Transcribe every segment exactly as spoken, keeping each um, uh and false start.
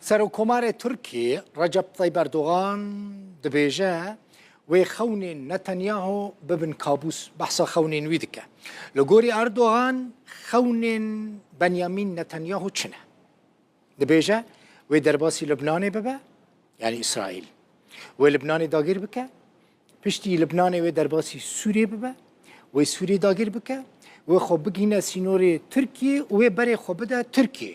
Serokkomarê Tirkiyê Recep Tayyip Erdogan dibêje, wê xewnên Netanyahu bibin kabûs, behsa xewnên wî dike. Li gorî Erdogan, xewnên Benyamin Netanyahu çi ne? Dibêje, wê derbasî Libnanê bibe, yanî Îsraîl. Wê Libnanê dagir bike, piştî Libnanê wê derbasî Sûriyê bibe, wê Sûriyê dagir bike, wê xwe bigihîne sînorê Tirkiyê û wê berê xwe bide Tirkiyê.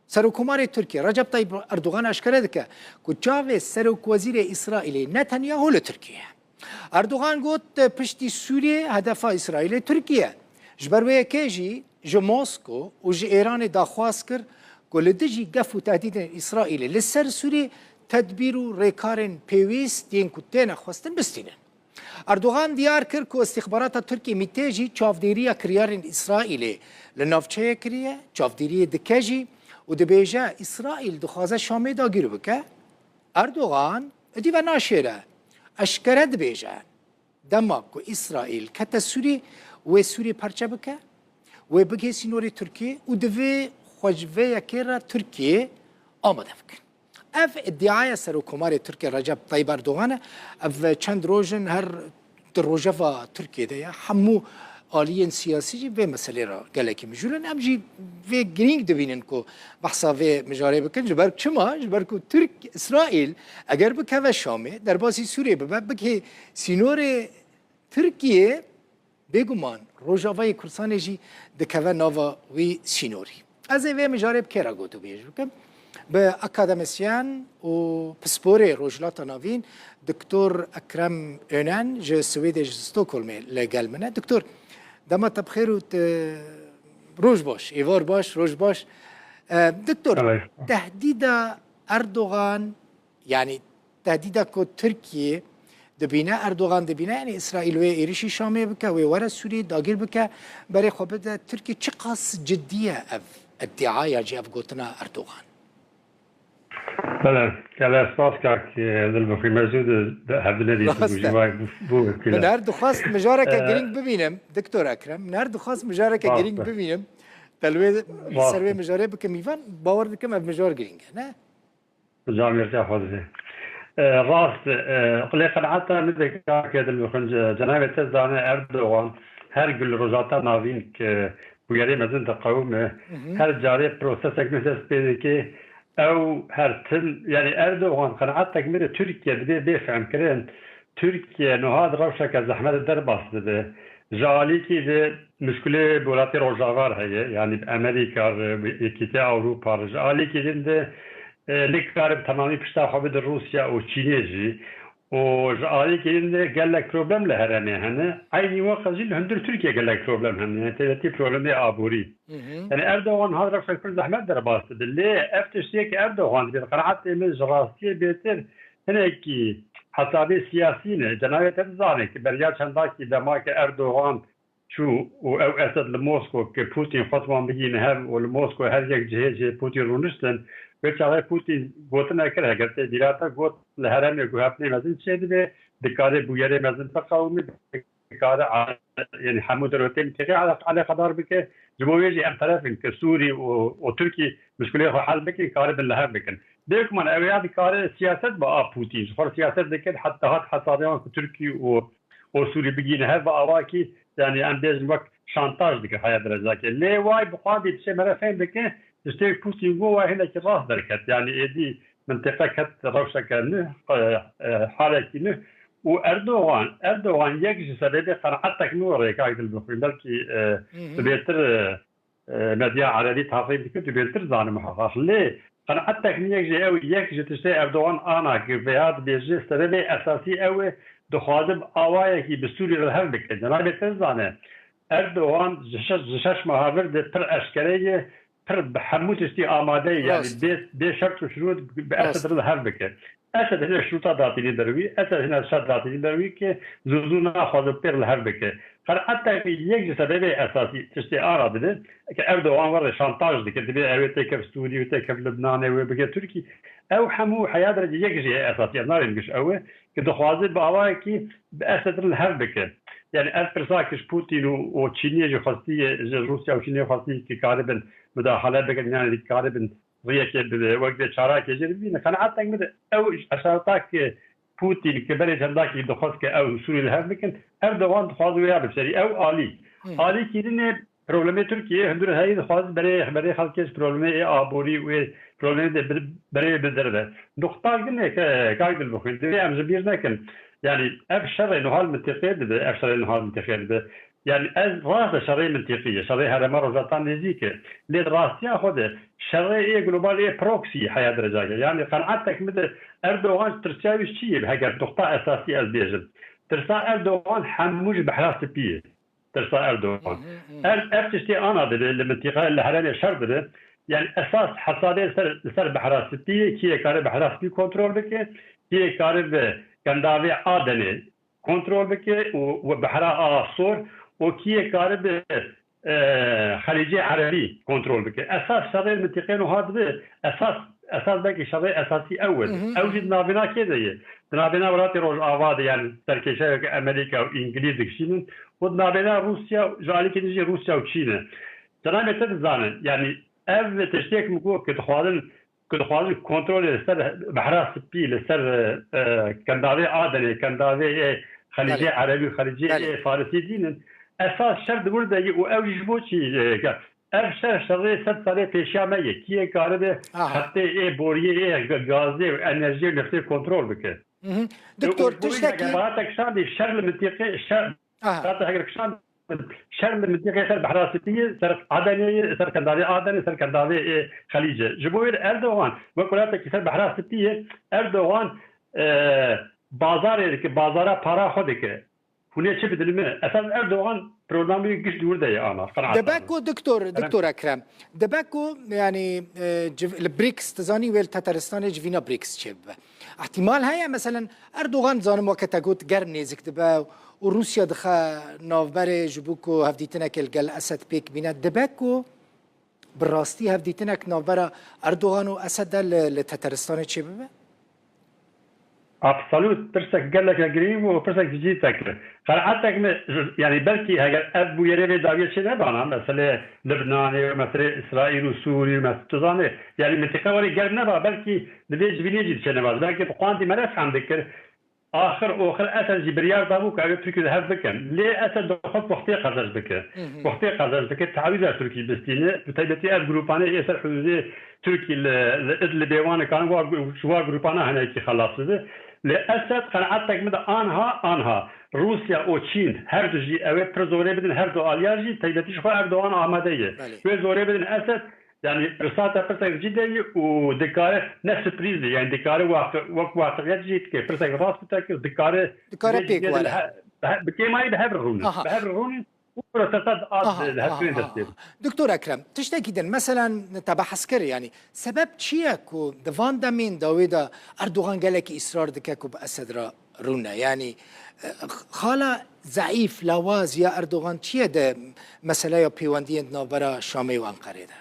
Serokkomarê Tirkiyê Recep Tayyip Erdogan eşkere dike ku çavê Serokwezîrê Îsraîlê Netanyahu li Tirkiyê ye. Erdogan got, piştî Sûriyê hedefa Îsraîlê Tirkiye. Ji ber wê yekê jî ji Mosko û ji Êranê daxwaz kir ku li dijî gef û tehdîdên Îsraîlê li ser Sûriyê tedbîr û rêkarên pêwîst yên ku têne xwestin bistînin. Erdogan diyar kir ku îstîxbarata Tirkiyê mîtê jî çavdêriya kiryarên Îsraîlê li navçeyê kiriye, çavdêriyê dike jî û dibêje, Îsraîl dixwaze Şamê dagir bike. Erdogan êdî venaşêre, eşkere dibêje, dema ku Îsraîl kete Sûrî, wê Sûrî parçe bike, wê bigihê sînorê Tirkiyê û divê xwe ji vê yekê re Tirkiyê amade bikin. Ev îdiaya Serokkomarê Tirkiyê Recep Tayyip Erdogan e. Ev çend roj in her di rojeva Tirkiyê de ye. Hemû aliyên siyasî jî vê meselê re gelekî mijûl in. Em jî vê girîng dibînin ku behsa vê mijarê bikin. Ji ber çima? Ji ber ku Tirk, Îsraîl eger bikeve Şamê, derbasî Sûriyê bibe, bigihê sînorê Tirkiyê, bêguman Rojavayê Kurdistanê jî dikeve nava wî sînorî. Ez ê vê mijarê bi kê re gotûbêj bikim? Bi akademisyen û pisporê Rojhilata Navîn, Doktor Ekrem Önen ji Swêdê, ji Stockholmê li gel min e. Doktor, dema te bi xêr û te, roj baş, êvar baş, roj baş. E, Doktor, Hello. Tehdîda Erdogan, yanî tehdîda ku Tirkiye dibîne, Erdogan dibîne, yanî Îsraîl wê êrişî Şamê bike, wê were Sûriyê dagir bike, berê xwe bide Tirkiye. Çiqas cidî ye ev îdia ya jî ev gotina Erdogan? Bele, gelek spas kak, e, Dilbixwîn, me zû di, di hevdine dîtin, Rast e. Jî vay bû, bû Min her dixwest mijareke E, girîng bibînim, Doktor Ekrem, min her dixwest mijareke Rast girîng e. bibînim. Te li wê, Rast ser wê e. mijarê bikim mîvan, bawer dikim ev mijar girîng e, ne? Camiyetiya xwe dibê. E, rast, e, lê qenaeta min de kake Dilbixwîn, cenabê te zane Erdogan her gul Rojhilata Navîn ke bûyerê mezin diqewime, Hı hı. her carê prosesek nû dest pê dike, ew her tim, yanî Erdogan qenaetek min de Tirkiye dibê bê fehmkirin, Tirkiye niha di rewşeke zehmet de derbas dibe. Ji alîkî de muşkilê bi welatê Rojava re heye, yanî bi Amerîka re, bi Yekîtiya Ewropa re. Ji alîkî din de, e, nikare bi temamî pişta xwe bide Rûsya û Çînê jî. Û ji alîkî din de gelek problem li herêmê hene. Eynî wext jî li hundir Tirkiye gelek problem hene. Yanî taybetî problemê aborî. Hı hı. Yanî Erdogan niha di rewşek pir zehmet derbas dibe. Lê ev tiştê ke Erdogan dibê, di qenaetê min ji rastiyê bêtir hinekî hesabê siyasî ne. Cenabê te dizane ke beriya çendakî dema ke Erdogan çû û ew Esed li Mosko ke Putin xwest wan bigihîne hev û li Mosko her yek cihê cihê Putin rûniştin, wê çaxê Putin gotinek kir, heger tê bîra te, got, li herêmê ku hevdîtinê mezin çêdibe, dikare bûyerê mezin biqewime, dikare a-, yanî hemû dewletên mintîqê ele-, eleqedar bike. Ji bo wê jî em teref in ke Sûrî û, û Tirkî muşkilê xwe hel bikin, karibin li hev bikin. Bêguman ew ya dikare siyaset bi a Putin. Ji xwe re siyaset dike, heta hat hesabê wan ku Tirkî û, û Sûrî bigihîne hev bi awakî, yanî em bêjin wek şantaj dike haya derecakê. Lê way bi xwe dî diçe mere fêm dike, tiştê Putin got way hinekî rast derket. Yanî êdî mintîqe ket rewşeke nû, e, e, halekî nû. Û Erdogan, Erdogan yek ji sebebê qenaetek nû rêkak Dilbixwîn, belkî, e, Hı hı. tu bêtir, e, e, medya erebî tahqîq dikir, tu bêtir zanim heqaq. Lê qenaetek nû yek ji ew, yek ji tiştê Erdogan ana ki veya dibêje sebebê esasî ew e, dixwaze bi awayekî bi Sûrî re hev bike. Cenabê te zane, Erdogan ji şeş, ji şeş meha vir de pir eşkere ye, pir bi hemû tiştî amade ye, yanî Rast. bê, bê şert û şurût bi Rast. Esed re li hev bike. Esed hine şurûta datînî ber wî, Esed hine şert datînî ber wî ke zû zû naxwaze pêr li hev bike. Qenaeta wî yek ji sebebê esasî tiştê ana dibe, ke Erdogan were şantaj dike, dibe ew ê têkev Sûrî, wê têkev Libnanê, wê bike Tirkî. Ew hemû heya derece yek jî esasî, ez narêm giş ew e, ke dixwaze bi awayekî bi Esed re li hev bike. Yanî ev pirsa ki ji Putin û, û Çînê jî xwestiye, ji Rûsya û Çînê xwestiye ki karibin mudaxale bikin, yanî dikaribin riyekê bibe, wek vê çarakê jê bibîne. Qenaetek min de ew eşareta ki Putin ki berê çendakî dixwest ki ew Sûriyê li hev bikin, Erdogan dixwaze wê ya biserî. Ew alî. Hmm. Alî kîrînê problemê Tirkiyê hundir heyî dixwaze berê, berê xelkê ji problemê ê aborî û ê problemê de bir, berê bidirve. Nuqta gine ke kak Dilbixwîn, divê em ji bîr nekin. Yani ev şerê nuha li mintiqê dibe, ev şerê nuha li mintiqê dibe. Yani ez rast e şerê mintiqî ye, şerê herêma Rojhilata Nêzîk e. Lê di rastiya xwe de şerê ê global ê proxy heya derecake. Yani qenaetek min de Erdogan tirsiya wî çi ye? Heger nuqta esasî ez bêjim. Tirsa Erdogan hemû ji Behra Spî ye. Tirsa Erdogan. Hı hı hı. Ev, ev tiştê ana dibe, li mintiqa, li herêmê şer dibe. Yani esas hesabê li ser, li ser Behra Spî ye, kî yê kare Behra Spî kontrol bike, kî yê kare bi Kendavê Adenê kontrol bike û, û Behra a Sor û kî yê kare bi, e, Xelîcê Erebî kontrol bike. Esas şerê li mintiqê nuha dibe, esas, esas belkî şerê esasî ew e. Hı hı. Ew jî di navbêna kê de ye? Di navbêna welatê Rojava de, yani serkêşeyeke Amerîka û Îngilîz dikişînin û di navbêna Rûsya, ji alîkî din jî Rûsya û Çîn e. Cenabê te dizane, yani ev tiştê ku min got, ku dixwazin, ku dixwazin kontrolê li ser Behra Spî, li ser, e, Kendavê Adenê, Kendavê, e, Xelîcê Belê. Erebî û Xelîcê, Belê. e, Farisî dînin. Esas şer di wir de ye û ew jî ji bo çi, e, ke ev şer şerê sed salê pêşiya me ye. Kî yê karibe Aha. xetê ê boriyê ê ga-, gazê û enerjiyê û neftê kontrol bike. Mhm. Doktor, û ji bo tiştekî heger baratek şandî şer li mintiqê, şer, Aha. baratek heger kişand, şer li mintiqê ser Behra Spî ye, ser Adenê ye, ser Kendavê Adenê, ser Kendavê ê Xelîce. Ji bo wê Erdogan, wek welatekî ser Behra Spî ye, Erdogan, e, bazarê dike, bazara para xwe dike. Hûn ê çi bidin min? Esas Erdogan programê giş di wir de ye ana. Qenaet Dibe ku doktor, Kerem. doktor Ekrem, dibe ku yani, e, civ-, li briks, tu zanî wê li Tetaristanê civîna briks çêbibe. Îhtimal heye, meselen, Erdogan zanim weke te got germ nêzik dibe û Rûsya dixe navberê ji bo ku hevdîtinekê li gel Esed pêk bîne. Dibe ku bi rastî hevdîtinek navbera Erdogan û Esed de li, li Tetaristanê çêbibe? Absolut, pirsek geleke girîng bû, pirsek cicî te kir. Qenaetek min, yani belkî heger ev bûyerê vê dawiyê çê nebana, meselê Libnanê û meselê Îsraîl û Sûrî û mes-, tu zanê, yani mintiqa werê germ neba, belkî di vê civînê jî diçe neba, belkî bi quantî me ne fehm dikir. Axir oxir Esed jî biryar dabû ku ew ê Tirkî li hev bikin. Lê Esed dixwest wextê qezenc bike. Hı hı. Wextê qezenc bike, tawîza Tirkî bistîne. Bi taybetî ev grûpanê ê ser hudûdê Tirkî li, li Idlibê wan karin wa, ji wa grûpana hinekî xelas bibe. Lê Esed qenaetek min de anha, anha Rûsya û Çîn her du jî ew ê pir zorê bidin, her du aliya jî taybetî ji xwe Erdogan amade ye. Belê. Wê zorê bidin Esed, yani pirsata pirsek cidî ye û dikare ne sürprîz be, yani dikare waqi-, wek waqiiyet jî dike, pirsek rast bi te kir, dikare Dikare vê pêk cihê de were. he-, he-, bi kêmayî bi hev re rûnin. Aha. Bi hev re rûnin û prosesa di Aha, di aha, hevkirin aha, dest pê aha. Doktor Ekrem, tiştekî din, meselen te behs kir, yani sebeb çi ye ku di van demên dawê de Erdogan gelekî îsrar dike ku bi Esed re rûne? Yani, e, xala zeîf, lawaz ya Erdogan çi ye di meseleya pêwendiyên di navbera Şamê û Enqerê de?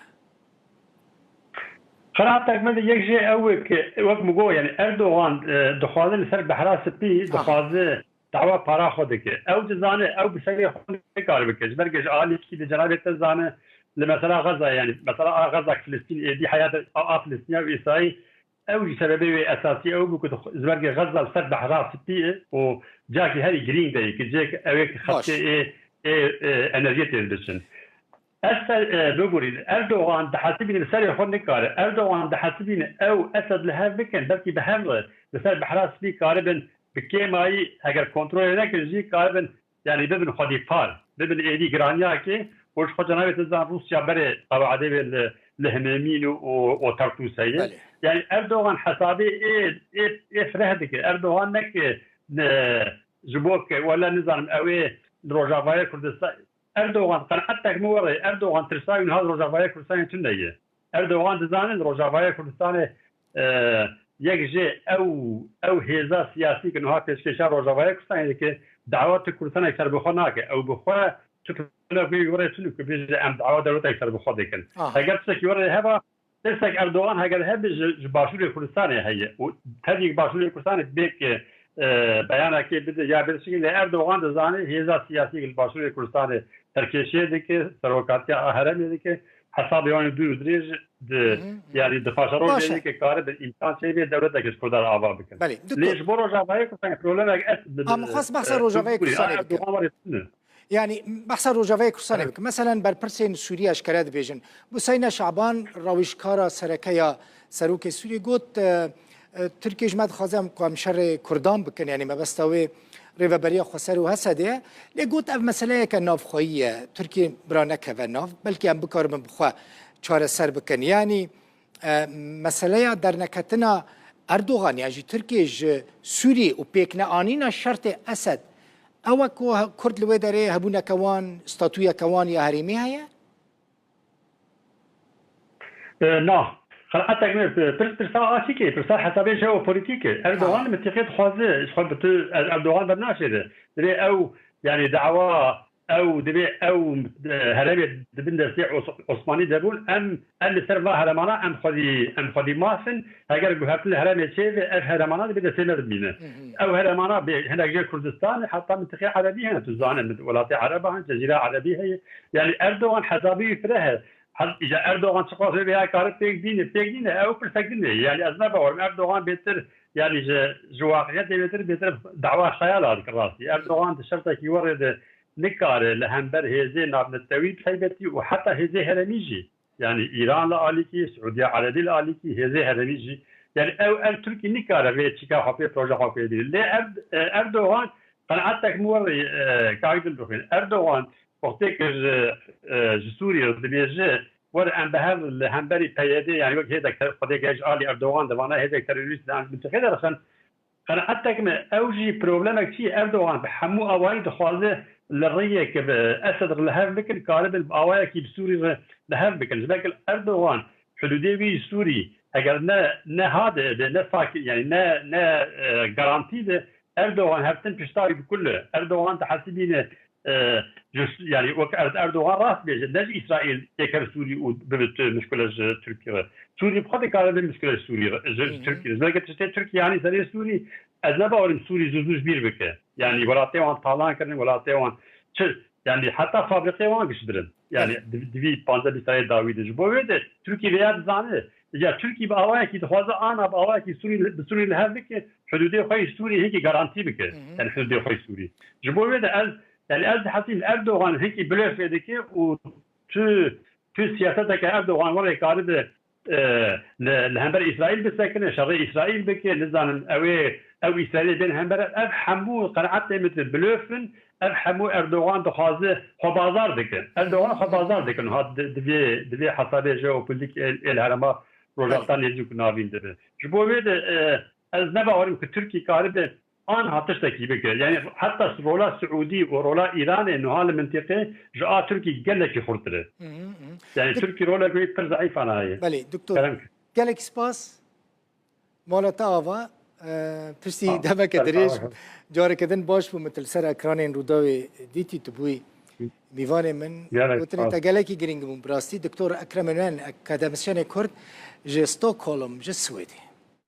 Qenaetek min de yek jê ew e ke, wek min got, yani Erdogan, e, dixwaze li ser Behra Spî, Aha. dixwaze dawa para xwe dike. Ew dizane, ew bi serê xwe nikare bike. Ji ber ke ji alîkî de cenabê te zane, li mesela Xeza, yani mesela a Xeza, Filistîn, êdî heyat a, a Filistîniya û Îsraîl, ew jî sebebê wê esasî ew bû ku dix-, ji ber ke Xeza li ser Behra Spî ye û cihekî herî girîng de ye, ki cihek ew ê ki Baş. xetê ê, ê, ê enerjiyê tê diçin. Ez ser, e, bibûrî, Erdogan dihesibîne li serê xwe nikare. Erdogan dihesibîne ew Esed li hev bikin, belkî bi hev re li ser Behra Spî karibin bi kêmayî, heger kontrolê nekin jî karibin, yani bibin xwedî par, bibin êdî giraniyakê û ji xwe cenabê te zan Rûsya berê qewadê wê li, li Himêmîn û, û, û Tertûsê ye. Belê. Yani Erdogan hesabê ê, ê, ê fireh dike. Erdogan neke, ne, ji bo ke wele nizanim ew ê li Rojavayê Kurdistan, Erdogan, qenaetek min were, Erdogan tirsa wî niha li Rojavayê Kurdistanê tune ye. Erdogan dizane li Rojavayê Kurdistanê, e, yek jê ew, ew hêza siyasî ke niha pêşkêşa Rojavayê Kurdistanê dike, dawa tu Kurdistanek serbixwe nake. Ew bi xwe tu tune wê were tune ku bêje em dawa dewletek serbixwe dikin. Aha. Heger tiştekî were heba, Pirsek Erdogan heger hebe ji, ji Başûrê Kurdistanê heye û tevî Başûrê Kurdistanê bê ke, e, beyanekê bide ya bê tiştekî, lê Erdogan dizane hêza siyasî li Başûrê Kurdistanê serkêşiyê dike, serokatiya a herêmê dike, hesabê wan ê dûr û dirêj di, Hı hı, hı hı. yani di paşerojê Baş e. yekê karibin îmkan çêbê dewletek ji Kurdan re ava bikin. Belê, Lê dikor. ji bo Rojavayê Kurdan problemek est bi, Ama xwest behsa e, Rojavayê Kurdistanê bike. Erdogan warê tune. Yani behsa Rojavayê Kurdistanê Evet. bike. Meselen berpirsên Sûriyê eşkere dibêjin. Buseyne Şaban, rawîjkara sereke ya serokê Sûriyê got, e, e, Tirkiye ji me dixwaze em ku em şerê Kurdan bikin. Yani mebesta wê Rêveberiya Xweser û Hesedê ye. Lê got ev meseleyeke navxweyî ye. Tirkiye bira nekeve nav. Belkî em bikaribin bi xwe çareser bikin. Yani, e, meseleya derneketina Erdogan ya jî Tirkiye ji Sûriyê û pêkneanîna şertê Esed, ew e ku he-, Kurd li wê derê hebûneke wan, statûyeke wan ya herêmî heye? E, na. Qenaetek me, e, pirs, pirsa aşîkê, pirsa hesabê jeopolitîk e. Erdogan Ha. li mintîqê dixwaze, ji xwe bi tu, Er-, Erdogan bernaşêre. Divê ew, yani dawa ew, divê ew, e, herêmê di bin destê Os-, Osmanî de bûn. Em, em li ser va herêmana em xwedî, em xwedî maf in. Heger guhertin li herêmê çêbe, ev herêmana divê destê me de bimîne. Hı hı. Ew herêmana bê, hinek jê Kurdistan, heta mintîqê Erebî hene, tu zane, welatê Ereba hene, Cezîra Erebî heye. Yani Erdogan hesabî wî fireh e. Hel-, îca Erdogan çiqas vê vêya kare pêk bîne, pêk nîne, ew pirsek din e. Yani ez ne bawerim Erdogan bêtir, yani ji, ji waqiyetê bêtir, bêtir dawa xeyala dike rastî. Erdogan di şertekî werê de nikare li hember hêzê navnetewî taybetî û heta hêzê herêmî jî. Yani Îran li alîkî, Siûdiya Erebî li alîkî, hêzê herêmî jî. Yani ew, ev Tirkî nikare vê çîka xwe pê, proje xwe pê bîne. Lê Er-, e, Erdogan qenaetek min werê, e, kak Dildoxîn. Erdogan wextê ku ji, e, ji Sûriyê re dibêje, were em bi hev li hemberî P Y D, yani wek hêzek ter-, xwedê gel ji alî Erdogan de vana hêzek terorîst de em ji mintixê derxin. Qenaetek me, ew jî problemek çi ye? Erdogan bi hemû awayî dixwaze li rêyek bi Esed re li hev bikin, karibin bi awayekî bi Sûrî re li hev bikin. Ji ber ku Erdogan hudûdê wî Sûrî eger ne, ne ha de, de, ne sakin, yani ne, ne, e, garantî de, Erdogan hevtin pişta wî bi kul e. Erdogan dihesibîne, e, ji, yani wek Er-, Erdogan rast bêje, ne ji Îsraîl yê ker Sûrî û bibe tu muşkile ji Tirkî re. Sûrî bi xwe dikare be muşkile ji Sûrî re, ji, ji Hı hı. Tirkî re. Ji ber ku tiştê Tirkî yanî serê Sûrî, ez ne bawerim Sûrî zû zû ji bîr bike. Yani welatê wan talan kirin, welatê wan çi, yani heta fabrîqê wan giş birin. Yani Evet. di, di vî panzdeh bîst salê dawî de. Ji bo wê de Tirkî vêya dizane. Ya Tirkî bi awayekî dixwaze ana bi awayekî Sûrî, bi Sûrî li hev bike, hudûdê xwe yê Sûrî hingî garantî bike. Hı hı. Yani hudûdê xwe yê Sûrî. Ji bo wê de ez Yani ez dihesibim Erdogan hinkî blöfê dike û tu, tu siyaseteke Erdogan werê karibe, e, li, li hember Îsraîl bisekine, şerê Îsraîl bike, nizanim ew ê, ew Îsraîlê bên hember, ev hemû qenaetê min tu blöf in, ev hemû Erdogan dixwaze xwebazar dike. Erdogan xwebazar dike, niha di, di vê, di vê hesabê jeopolitîk ê, ê li herêma Rojhilata Nêzîk û Navîn de be. Ji bo vê de, e, ez ne bawerim ku Tirkî karibe anha tiştekî bike. Yani heta rola Siûdî û rola Îranê niha li mintîqê ji a Tirkî gelekî xurtir e. Hı hı, hı. Yani Dik- Tirkî rolek wê pir zeîf ana heye. Belê, doktor. Kerem ki. Gelek spas. Mala te ava, e, piştî Sağ ol. demeke Sağ ol. dirêj, careke din baş bû, min tu li ser ekranên Rûdawê dîtî, tu bûyî mîvanê min. Gelek Gotinê spas. te gelekî girîng bûn, bi rastî. Doktor Ekrem Ünal, akademisyenê Kurd ji Stockholm, ji Swêdê.